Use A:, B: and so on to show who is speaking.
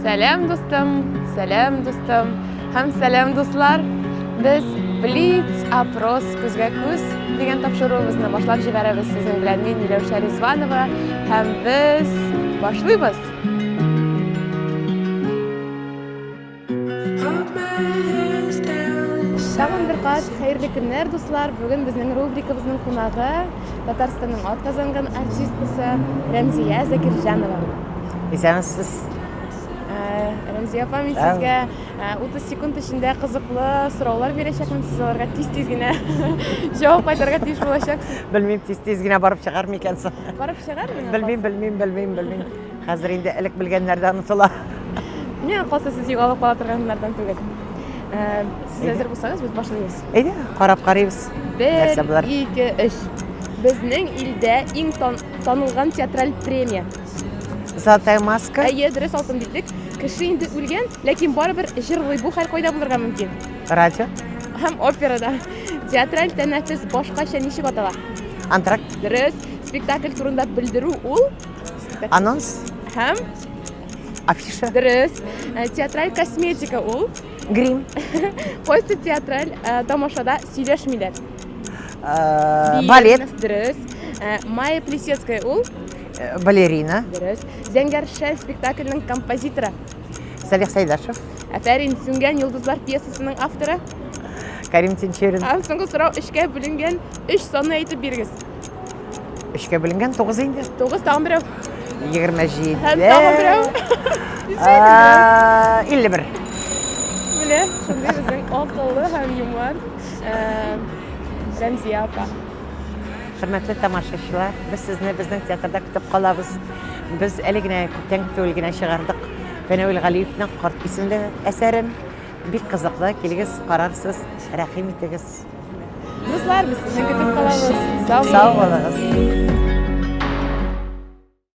A: Сәлам, дустым, сәлам, дустым һәм сәлам, дуслар. Без Блиц опрос күзгә күз дигән тапшыруыбызны башлап җибәрәбез. Сезнең белән мин Миләүшә Ризванова һәм без башлыйбыз. Тагын бер кат хәерле көннәр, дуслар. Бүген безнең рубрикабызның кунагы Татарстанның атказанган артисткасы Рәмзия Закирҗанова.
B: Исәнмесез.
A: Э, Рәмзия апа, мин сезгә 30 э, секунд эчендә кызыклы сораулар бирәчәкмен. Сез аларга тиз-тиз генә җавап кайтарырга тиеш булачаксыз.
B: Белмим, тиз-тиз генә барып чыгар микән соң?
A: Барып чыгар миңа?
B: Белмим, белмим, белмим, белмим. Хәзер инде элек белгәннәр дә онытыла.
A: Миңа калса, сез югалып кала торганнардан түгел. Э, сез әзер булсагыз, без башлыйбыз.
B: Әйдә, карап карыйбыз.
A: Бер, ике, өч. Безнең илдә иң танылган театраль премия.
B: Золотая маска.
A: Әйе, дөрес, алтын битлек. Кеше инде үлгән, ләкин барыбер җырлый. Бу хәл кайда булырга мөмкин?
B: Радио.
A: Һәм операда. Театраль тәнәфес башкача ничек атала?
B: Антракт.
A: Дөрес. Спектакль турында белдерү ул?
B: Анонс.
A: Һәм?
B: Афиша.
A: Дөрес. Э, театраль косметика ул?
B: Грим.
A: Кайсы театраль э, тамашада сөйләшмиләр?
B: Э, балет.
A: Дөрес. Майя Плесецкая ул?
B: Балерина.
A: Дөрес. Зәңгәр шәл спектакльнең композиторы?
B: Салих Сайдашев.
A: Афәрин, Сүнгән йолдызлар пьесасының авторы?
B: Карим Тинчурин.
A: Һәм соңгы сорау, өчкә бүленгән өч санны әйтеп бирегез.
B: Өчкә бүленгән 9 инде.
A: 9 тагын берәү.
B: 27.
A: Һәм тагын берәү.
B: 51.
A: Менә шундый безнең акыллы һәм юмарт Рәмзия апа.
B: Хөрмәтле тамашачылар, без сезне безнең театрда көтеп калабыз. Без әле генә күптән түгел генә чыгардык Фәнәвил Галиевның Корт исемле әсәрен. Бик кызыклы, килегез, карарсыз, рәхим итегез.
A: Дуслар, без сезне көтеп калабыз.
B: Сау булыгыз.